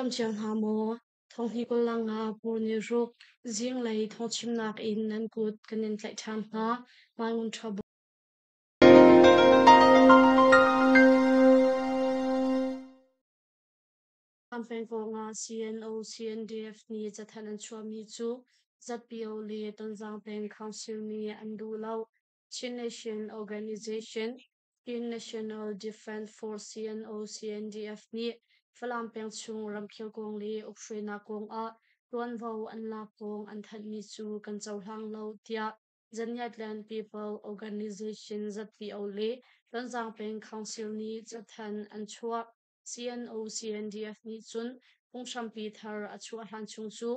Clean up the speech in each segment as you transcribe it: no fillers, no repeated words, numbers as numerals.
dam cio hna maw? Thonghni kul nga pur ni ruk zinglei thawngchimnak in nan kut kan in tlaih ṭhan hna. Mai Ngun Ṭha Peng kongah CNO CNDF nih cathanh an chuahmi cu ZPO le Tonzang Peng Council nih an duh lo. Chin Nation Organization, Chin National Defense Force CNO CNDF nih Falam peng chung ramkhel kong le ukhruainak kong ah tuanvo an lak kong an thanhmi cu kan cohlang lo tiah Zaniatland People Organization ZPO le Tonzang Peng Council nih cathanh an chuah. CNO CNDF nih cun phunghrampi thar a chuah hlan chung cu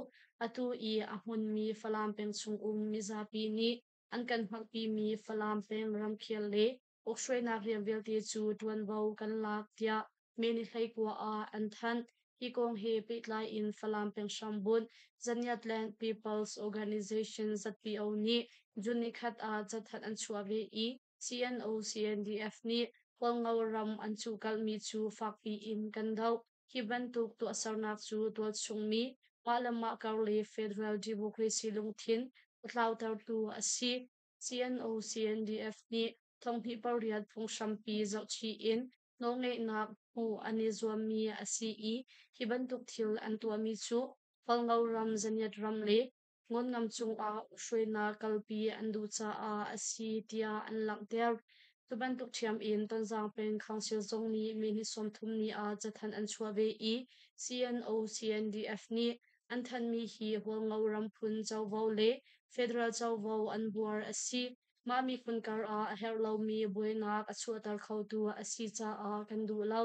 atu i a hmunmi Falam peng chung um mizapi nih an kan hngalhpimi Falam peng ramkhel le ukhruainak rian vialte cu ṭuanvo kan lak tiah May ni 19 ah an thanh. Hi kong he pehtlai in Falam peng hrambunh Zaniatland People's Organization ZPO nih June nikhat ah cathanh an chuah ve i CNO CNDF nih Hualngo ram an cuhkalhmi cu fakpi in kan doh. Hi bantuk tuahsernak cu tualchungmi mah le mah kar le federal democracy lungthin a tlautertu a si. CNO CNDF nih thonghnih pariat phunghrampi zohchih in nawlngeihnak hmuh an i zuammi a si i hi bantuk thil an tuahmi cu Hualngo ram, Zaniat ram le Ngawngam cungah hruainak kalpi an duh caah a si tiah an langhter. Cu bantuk ṭhiam in Tonzang peng Council zong nih May ni 30 ni ah cathanh an chuah ve i CNO CNDF nih an thanhmi hi Hualngo ram phun covo le federal covo an buar a si. Mah miphun kar ah a herh lomi buainak a chuahter khotu a si caah kan duh lo.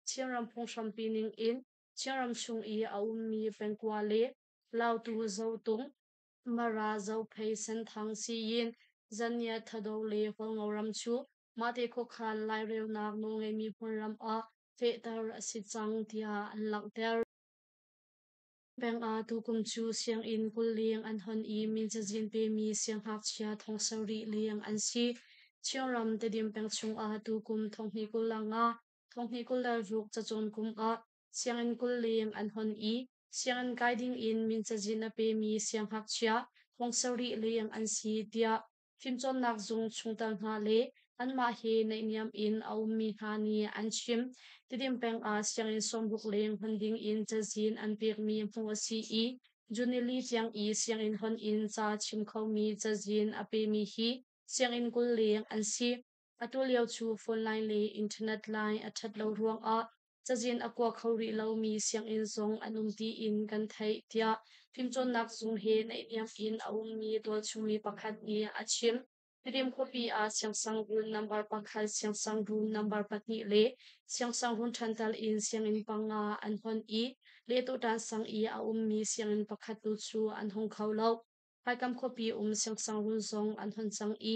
Chinram phunghrampi ning in Chinram chung i a ummi pengkua le Lautu Zotung, Mara Zophei Senthang Siyin, Zaniat Thado le Hualngo ram cu mahte khuakhan lairelnak nawlngeimi hmunram ah fehter a si cang tiah an langhter. Peng ah tukum cu sianginn 20 leng an hon i min cazin pemi siangngakchia thong sarih leng an si. Chinram Tedim peng chungah tukum thonghnih 25, thonghnih 26 cacawn kum ah sianginn 20 leng an hon i sianginn kai ding in min cazin a pemi siangngakchia thong sarih leng an si tiah fimcawnnak zung chungtel hna le anmah he naihniam in a ummi hna nih an chim. Tedim peng ah sianginn 60 leng hman ding in cazin an pekmi hmuh a si i June nili tiang i sianginn hon in ca chim khomi cazin a pemi hi sianginn 20 leng an si. Atu lio cu phone line le internet line a ṭhat lo ruangah cazin a kua kho rih lomi sianginn zong an um tiin kan theih tiah fimcawnnak zung he naihniam in a ummi tualchungmi pakhat nih a chim. Tedim khuapi ah siangsangruun nambar pakhat, siangsangruun nambar pahnih le siangsangruun ṭhantal in sianginn panga an hon i Lehtuhṭan sang i a ummi sianginn pakhat tu cu an hong kho lo. Faikam khuapi um siangsangruun zong an hon cang i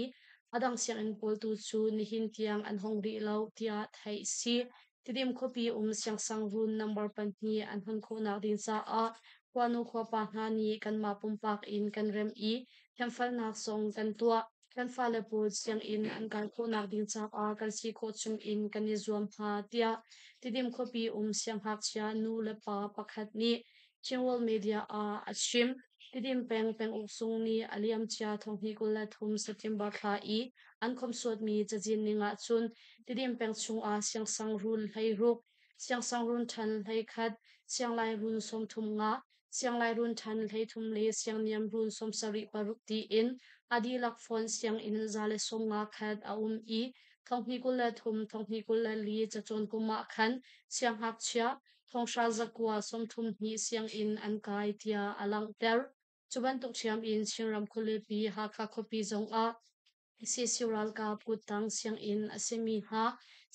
a dang sianginn pawl tu cu nihin tiang an hong rih lo tiah theih a si. Tidim khuapi um siangsangruun nambar pahnih an hon khawhnak ding caah khuanu khuapa hna nih kanmah pumpak in kan remh i thiamfalnak zong kan tuah. Kan fale pawl sianginn an kai khawhnak ding caah kan si khawh chung in kan i zuam hna tiah Tidim khuapi um siangngakchia nu le pa pakhat nih Chin World Media ah a chim. Tidim peng penguk zung nih a liamcia thonghnih 23 September thla i an khomhsuatmi cazin ning ahcun Tidim peng chungah siangsangruun 16, siangsangruun ṭhan 11, sianglairuun 35, sianglairuun ṭhan 33 le siangniamruun 76 tiin a dihlak fonh sianginn 151 khat a um i thonghnih 23, thonghnih 24 cacawn kum ah khan siangngakchia thonghra zakua 32 sianginn an kai tiah a langhter. Cu bantuk ṭhiam in Chinram khualipi Hakha khuapi zongah CC ralkap kuttang sianginn a simi hna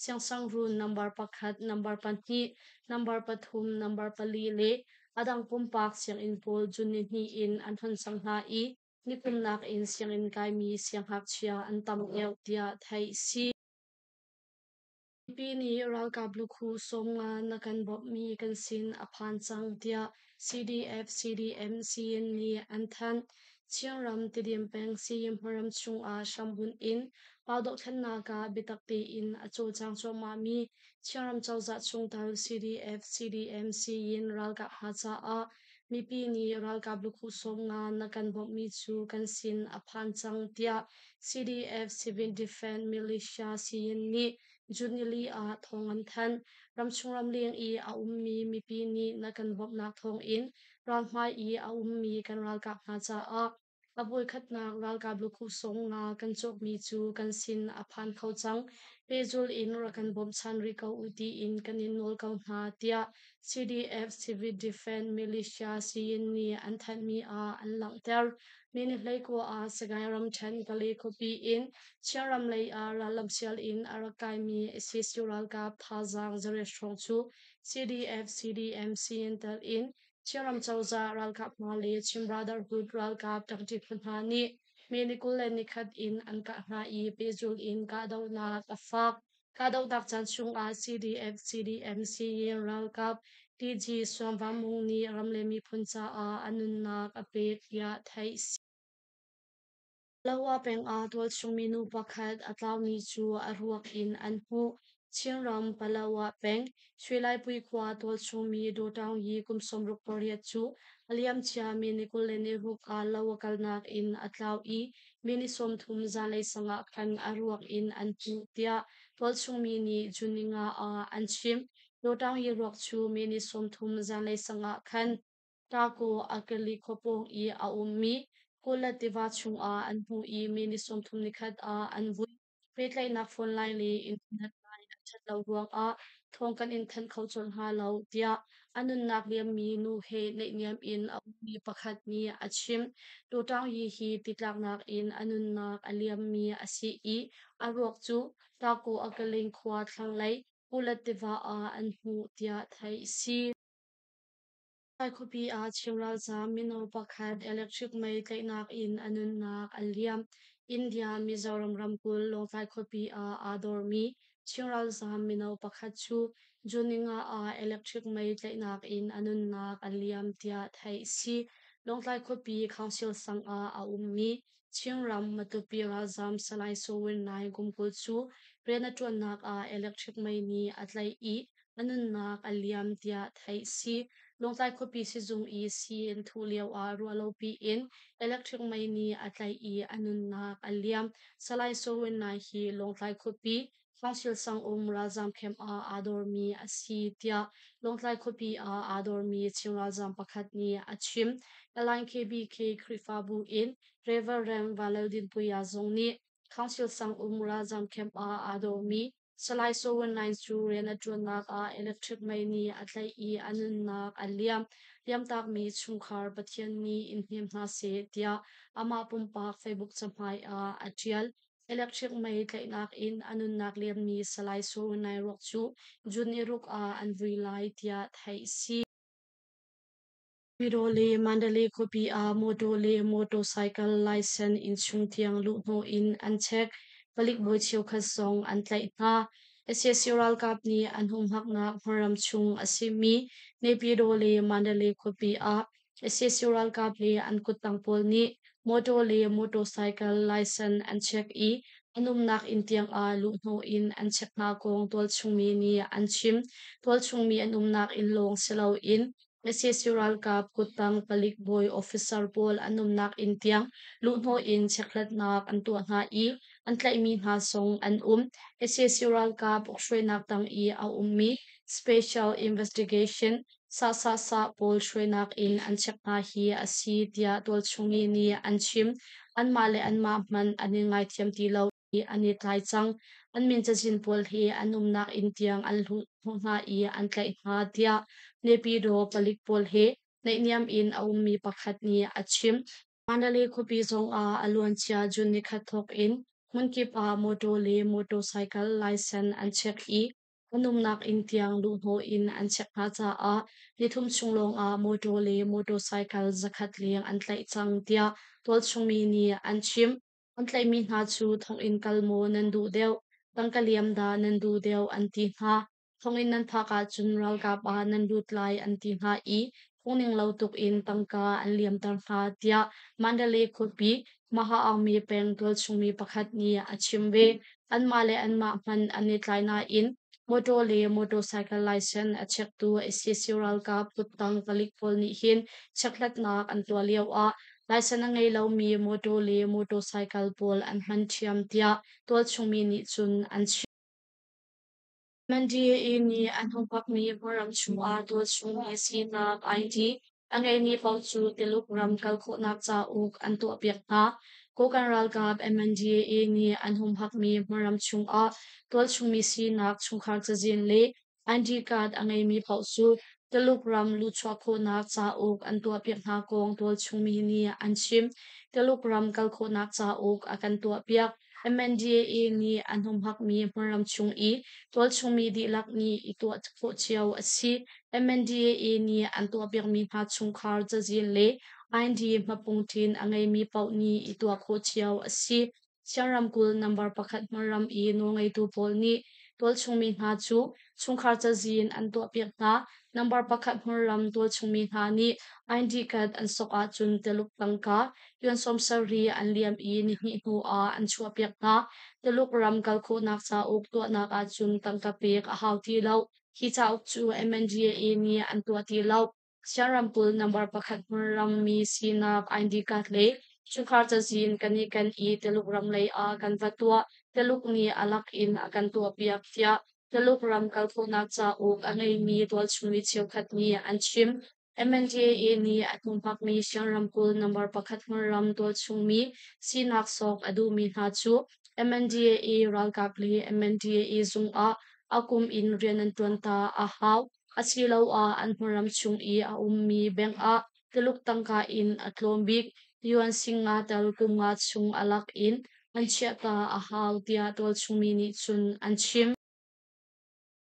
siangsangruun nambar pakhat, nambar pahnih, nambar pathum, nambar pali le a dang pumpak sianginn pawl June nihnih in an hon cang hna i nikum nakin sianginn kaimi siangngakchia an tam deuh tiah theih a si. Mipi nih ralkap lukhu 50 na kan bawmhmi kan sin a phan cang tiah CDF CDM CN nih an thanh. Chinram Tidim peng Siyimhma ram chungah hrambunh in pau dohthlennak ah biatak tein a cawlcang cuahmahmi Chinram cozah chungtel CDF, CDM, Siyin ralkap hna caah mipi nih ralkap lukhuh 50 na kan bawmhmi cu kan sin a phan cang tiah CDF Civil Defense Militia Siyin nih June nili ah thawng an thanh. Ramchung ramleng i a ummi mipi nih na kan bawmhnak thawngin ralhmai i a ummi kan ralkap hna caah a voikhatnak ralkap lukhuh 50 kan cawkmi cu kan sin a phan kho cang. Pehzul in rak kan bawmchan rih ko u tiin kan in nawl ko hna tiah CDF Civil Defense Militia Siyin nih an thanhmi ah an langhter. May ni 19 ah Sagaing ramṭhen Kale khuapi in Chinram lei ah rallam sial in a rak kaimi sac ralkap thazaang 800 hrawng cu CDF, CDM, Siyin tel in Chinram cozah ralkap hna le Chin Brotherhood ralkap ṭangṭi phu hna nih May ni 21 in an kah hna i pehzul in kahdohnak a fak. Kahdohnak caan chungah CDF, CDM, Siyin ralkap TG Suangva Mung nih ram le miphun caah a nunnak a pek tiah theih a si. Paletwa peng ah tualchung minu pakhat a tlaumi cu a ruak in an hmuh. Chinram Paletwa peng, Shwelaipui khua tualchungmi Daw Taung Yi kum 68 cu a liamcia mi ni 26 ah lo a kalnak in a tlau i mi ni 30 zanlei sang ah khan a ruak in an hmuh tiah tualchungmi nih June 5 ah an chim. Daw Taung Yi ruak cu mi ni 30 zanlei sang ah khan Taku Akali khua pawng i a ummi Kulat tiva chungah an hmuh i mi ni 31 ah an vui. Pehtlaihnak phone line le internet line a ṭhat lo ruangah thawng kan in thanh kho colh hnga lo, tiah a nunnak liammi nu he naihniam in a ummi pakhat nih a chim. Tuṭang Yi hi titlaknak in a nunnak a liammi a si i a ruak cu Taku Akaling khua thlanglei Kulat tiva ah an hmuh tiah theih a si. Lai khuapi ah Chin ralzaam mino pakhat electric mei tlaihnak in a nunnak a liam. India Mizoram ramkulh Lawngtlai khuapi ah aa dormi Chin ralzaam mino pakhat cu June 5 ah electric mei tlaihnak in a nunnak a liam tiah theih a si. Lawngtlai khuapi Council sang ah a ummi Chinram Matupi ralzaam Salai Soe Win Naing kum 20 cu rian a ṭuannak ah electric mei nih a tlaih i a nunnak a liam tiah theih a si. Lawngtlai khuapi sizung i sii an thuh lioah ruahlopi in electric mei nih a tlaih i a nunnak a liam. Salai Soe Win Naing hi Lawngtlai khuapi Council sang um ralzaam camp ah aa dormi a si tiah Lawngtlai khuapi ah aa dormi Chin ralzaam pakhat nih a chim. Elaine KBK Khrihfabu in Reverend Vanlaldinpuia zong nih Council sang um ralzaam camp ah aa dormi Salai Soe Win Naing cu rian a ṭuannak ah electric mei nih a tlaih i a nunnak a liam. Liamtakmi chungkhar Pathian nih in hnem hna seh tiah amah pumpak Facebook cahmai ah a ṭial. Electric mei tlaihnak in a nunnak liammi Salai Soe Win Naing ruak cu June 6 ah an vui lai tiah theih a si. Miraw le Mandalay khuapi ah mawṭaw le motorcycle license innchung tiang luhhnawh in an check. Palik bawi cheukhat zong an tlaih hna. Sac ralkap nih an humhaknak hmunram chung a simi Naypyidaw le Mandalay khuapi ah sac ralkap le an kuttang pawl nih mawṭaw le motorcycle license an check i an umnak inn tiang ah luhhnawh in an check hna kong tualchungmi nih an chim. Tualchungmi an umnak inn lawng si loin sac ralkap kuttang palik bawi officer pawl an umnak inn tiang luhhnawh in chekhlatnak an tuah hna i an tlaihmi hna zong an um. Sac ralkap ukhruainak tang i a ummi Special Investigation SASASA pawl hruainak in an check hna hi a si tiah tualchungmi nih an chim. Anmah le anmah hmanh an i ngaithiam ti lo i an i tlai cang. An min cazin pawl hi an umnak inn tiang an luhhnawh hna i an tlaih hna tiah Naypyidaw palik pawl he naihniam in a ummi pakhat nih a chim. Mandalay khuapi zongah a luancia June 1 thawk in hmunkip ah mawṭaw le motorcycle license an check i an umnak inn tiang luhhnawh in an check hna caah nithum chung lawngah mawṭaw le motorcycle 100 leng an tlaih cang tiah tualchungmi nih an chim. An tlaihmi hna cu thonginn kal maw nan duh deuh, tangka liam dah nan duh deuh an ti hna. Thonginn nan phak ahcun ralkap ah nan lut lai an ti hna i phungning lo tuk in tangka an liamter hna, tiah Mandalay khuapi Maha-aungmi peng tualchungmi pakhat nih a chim ve. Anmah le anmah hmanh an i tlai nain motor le motorcycle license a chektu sac ralkap kuttang palik pawl nih hin chekhlatnak an tuah lio ah license a ngei lomi motor le motorcycle pawl an hman ṭhiam, tiah tualchungmi nih cun an chim. MNDAA nih an humhakmi hmunram chungah tualchungmi sinak ID a ngeimi paoh cu Tuluk ram kal khawhnak cauk an tuahpiak hna. Kokang ralkap MNDAA nih an humhakmi hmunram chungah tualchungmi sinak chungkhar cazin le ID card a ngeimi paoh cu Tuluk ram luhchuah khawhnak cauk an tuahpiak hna kong tualchungmi nih an chim. Tuluk ram kal khawhnak cauk a kan tuahpiak. MNDAA nih an humhakmi hmunram chung i tualchungmi dihlak nih i tuah khawh cio a si. MNDAA nih an tuahpiakmi hna chungkhar cazin le ID hmapungṭin a ngeimi paoh nih i tuah khawh cio a si. Chin ramkulh number pakhat hmunram i nawlngeitu pawl nih tualchungmi hna cu chungkhar cazin an tuahpiak hna. Number pakhat hmunram tualchungmi hna nih ID card an sok ahcun Tuluk tangka yuan 70 an liam i nihnih hnu ah an chuahpiak hna. Tuluk ram kal khawhnak cauk tuahnak ahcun tangka pek a hau ti lo. Hi cauk cu MNDAA nih an tuah ti lo. Chin ramkulh number pakhat hmunram mi sinak ID card le chungkhar cazin kan i ken i Tuluk ram lei ah kan va tuah. Tuluk nih a lak in a kan tuahpiak, tiah Tuluk ram kal khawhnak cauk a ngeimi tualchungmi cheukhat nih an chim. MNDAA nih a hnuhmakmi Chin ramkulh number pakhat hmunram tualchungmi sinak sawk a duhmi hna cu MNDAA ralkap le MNDAA zung ah a kum in rian an ṭuan ta a hau. Asiloah an hmunram chung i a ummi bank ah Tuluk tangka in a tlawm bik yuan 5,000 tel kum nga chung a lak in an chiah ta a hau, tiah tualchungmi nih cun an chim.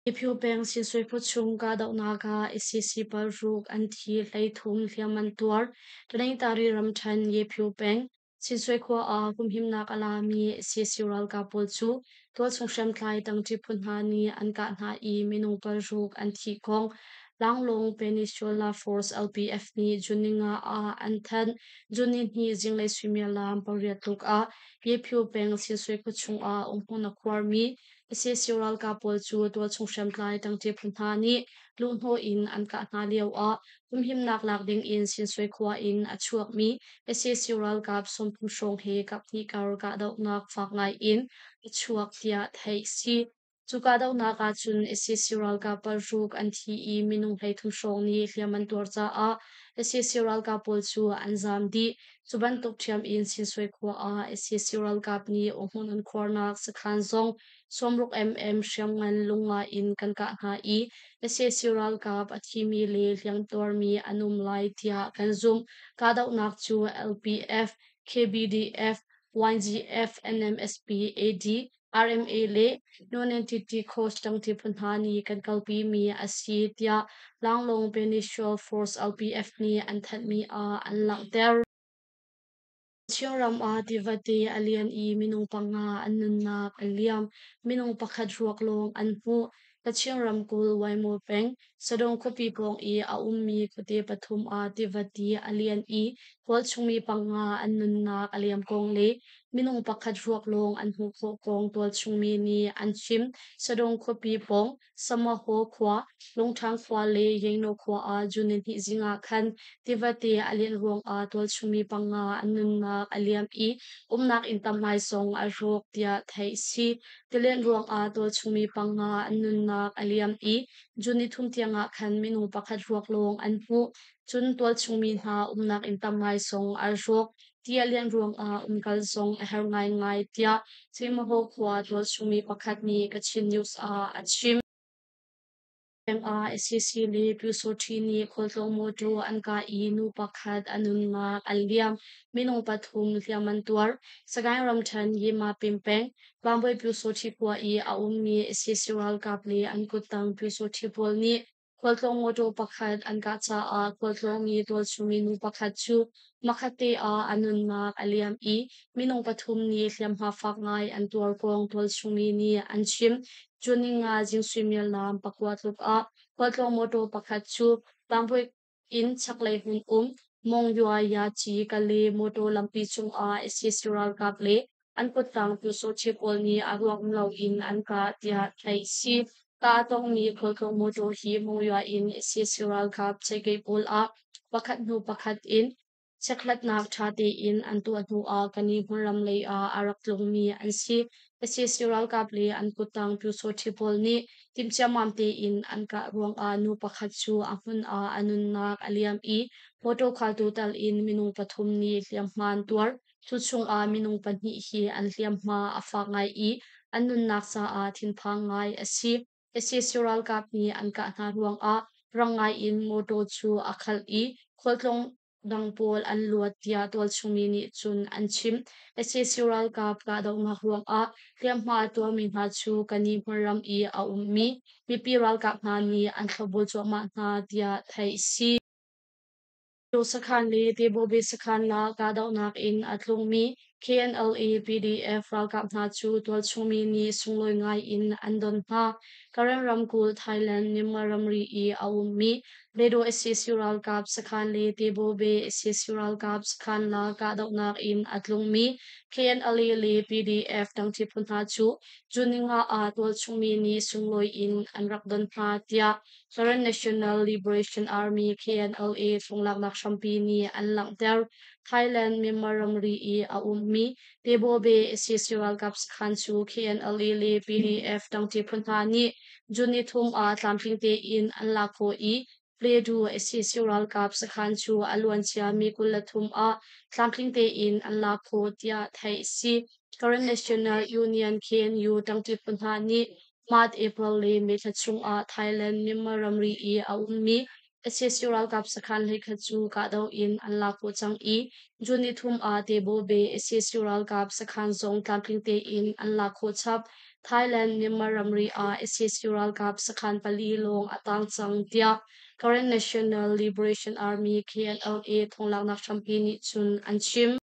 Iphu peng Sinsui khuachung kahdohnak ah sac paruk an thi, 13 hliam an tuar. Taningtari ramṭhen Yephu peng Sinsui khua ah humhimnak a lami sac ralkap pawl cu tualchung hriamtlai tangṭi phu hna nih an kah hna i minung paruk an thih kong Langlong Peninsula Force LPF nih June 5 ah an thanh. June 2 zinglei suimilam 8 tluk ah Yephu peng Sinsui khuachung ah umhmun a khuarmi sac ralkap pawl cu tualchung hriamtlai tangṭi phu hna nih luhhnawh in an kah hna lioah humhimnak lak ding in Sinsui khua in a chuakmi sac ralkap 30 hrawng he kaphnih kar kahdohnak fak ngai in a chuak tiah theih a si. Cu kahdohnak ahcun sac ralkap paruk an thi i minung 33 hrawng nih hliam an tuar caah sac ralkap pawl cu an zaam dih. Cu bantuk ṭhiam in Sinsui khua ah sac ralkap nih umhmun an khuarnak sakhan zong 60 mm hriamngan lungnga in kan kah hna i sac ralkap a thimi le hliamtuarmi an um lai tiah kan zumh. Kahdohnak cu LPF, KBDF, YGF, NMSP, AD, RMA le Non-Entity Coast ṭangṭi phu hna nih kan kalpimi a si tiah Langlong Peninsula Force LPF nih an thanhmi ah an langhter. Chinram ah tivate a lian i minung panga an nunnak a liam. Minung pakhat ruak lawng an hmuh. Kachin ramkulh Waimaw peng, Sadong khuapi pawng i a ummi khuate pathum ah tivati a lian i tualchungmi panga an nunnak a liam kong le minung pakhat ruak lawng an hmuh khawh kong tualchungmi nih an chim. Sadong khuapi pawng Samahaw khua, Lungṭhang khua le Yeino khua ah June 2 zing ah khan tivate a lianh ruangah tualchungmi panga an nunnak a liam i umnak inn tam ngai zong a rawk tiah theih a si. Tilianh ruangah tualchungmi panga an nunnak a liam i June 3 tiangah khan minung pakhat ruak lawng an hmuh. Cun tualchungmi hna umnak inn tam ngai zong a rawk. Ti a lianh ruangah umkal zong a har ngaingai tiah Cemaho khua tualchungmi pakhat nih Kachin News ah a chim. Peng ah sac le Pyusawṭhi nih khualtlawng mawṭaw an kah i nu pakhat a nunnak a liam. Minung pathum hliam an tuar. Sagaing ramṭhen Yemapin peng Vangbawi Pyusawṭhi khua i a ummi sac ralkap le an kuttang Pyusawṭhi pawl nih khualtlawng mawṭaw pakhat an kah caah khualtlawngmi tualchungmi nu pakhat cu hmakhatte ah a nunnak a liam i minung pathum nih hliamhma fak ngai an tuar kong tualchungmi nih an chim. June 5 zing suimilam 9 tluk ah khualtlawng mawṭaw pakhat cu Vangbawi In chaklei hmun um Monywa Yaci Kale motor lampi cungah sac ralkap le an kuttang pyusawhti pawl nih a ruak um loin an kah tiah theih a si. Kah a tongmi khualtlung motor hi Monywa in sac ralkap ceikei pawl ah pakhat hnu pakhat in Chekhlatnak ṭha tein an tuah hnuah Kani hmunram lei ah a rak tlungmi an si. Sac ralkap le an kuttang pyusawṭhi pawl nih timhciammam tein an kah ruangah nu pakhat cu a hmun ah a nunnak a liam i mawṭaw khaltu tal in minung pathum nih hliamhma an tuar. Cu chungah minung pahnih hi an hliamhma a fak ngai i an nunnak caah thinphang ngai a si. Sac ralkap nih an kah hna ruangah rang ngai in mawṭaw cu a khalh i khualtlung dang pawl an luat tiah tualchungmi nih cun an chim. Sac ralkap kahdohnak ruangah hliamhma a tuarmi hna cu Kani hmunram i a ummi mipi ralkap hna nih an thlopbul cuahmah hna tiah theih a si. Sakhan le Tebawbe sakhan la kahdohnak in a tlungmi KNLA PDF ralkap hna cu tualchungmi nih sunglawi ngai in an don hna. Karen ramkulh Thailand Myanmar ramri i a ummi Ledo sac ralkap sakhan le Tebawbe sac ralkap sakhan la kahdohnak in a tlungmi KNLA le PDF dangṭi phu hna cu June ninga ah tualchungmi nih sunglawi in an rak don hna tiah Karen National Liberation Army KNLA thlunglaknak hrampi nih an langhter. Thailand Myanmar ramri i a ummi Tebawbe sac ralkap sakhan cu KNLA le PDF dangṭi phu hna nih June nithum ah tlamtling tein an lak khawh i Pledu sac ralkap sakhan cu a luancia mi 23 ah tlamtling tein an lak khawh tiah theih a si. Karen National Union KNU ṭangṭi phu hna nih March, April le May thla chungah Thailand Myanmar ramri i a ummi sac ralkap sakhan 11 cu kahdoh in an lak khawh cang i June nithum ah Tebawbe sac ralkap sakhan zong tlamtling tein an lak khawh chap. Thailand Myanmar ramri ah sac ralkap sakhan pali lawng a tang cang tiah Karen National Liberation Army KNLA thonglaknak hrampi nih cun an chim.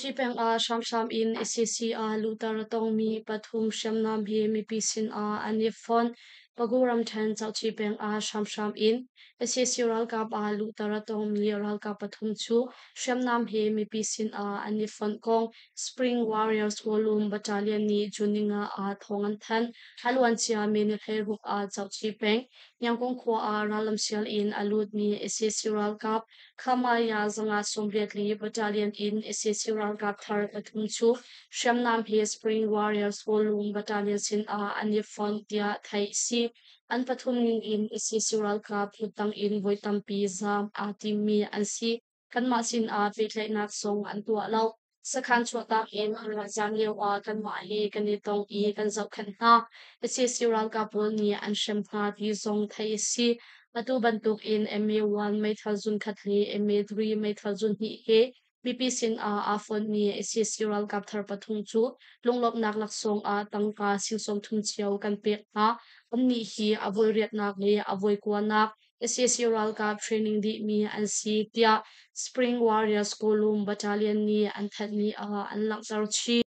Hi peng ah hramhram in sac ah luhter a tongmi pathum hriamnam he mipi sin ah an i fonh. Pagu ramṭhen Cauhchi peng ah hramhram in sac ralkap ah luhter a tongmi ralkap pathum cu hriamnam he mipi sin ah an i fonh kong Spring Warriors Kawlum Battalion nih June ninga ah thawng an thanh. A luancia May ni 16 ah Cauhchi peng Yangon khua ah rallam sial in a lutmi sac ralkap Khamaya 184 Battalion in sac ralkap thar pathum cu hriamnam he Spring Warriors Kawlung Battalion sinah an i fonh tiah theih a si. An pathum ning in sac ralkap kuttang in voi tampi zaam aa timmi an si. Kanmah sinah pehtlaihnak zong an tuah lo. Sakhan chuahtak in an rak zaam lioah kanmah he kan i tong i kan zohkhenh hna. Sac ralkap pawl nih an hrem hna ti zong theih a si. Atu bantuk in MA-1 meithal zunkhat le MA-3 meithal zunhnih he mipi sinah aa fonhmi sac ralkap thar pathum cu lunglawmhnak laksawng ah tangka sing 30 cio kan pek hna. Annih hi a voi riatnak le a voi kuanak Sac ralkap training dihmi an si tiah Spring Warriors Kawlum Battalion nih an thanhmi ah an langhter chih.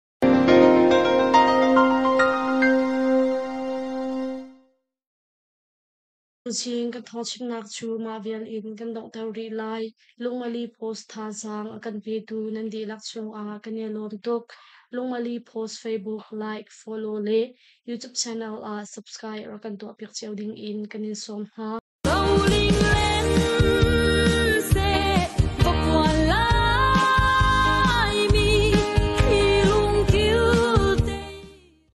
Tuching kan thawngchimnak cu mah vial in kan donghter rih lai. Lungmali Post thazaang a kan petu nan dihlak cungah kan i lawm tuk. Lungmali Post Facebook like, follow le YouTube channel ah subscribe rak kan tuahpiak cio ding in kan in sawm hna.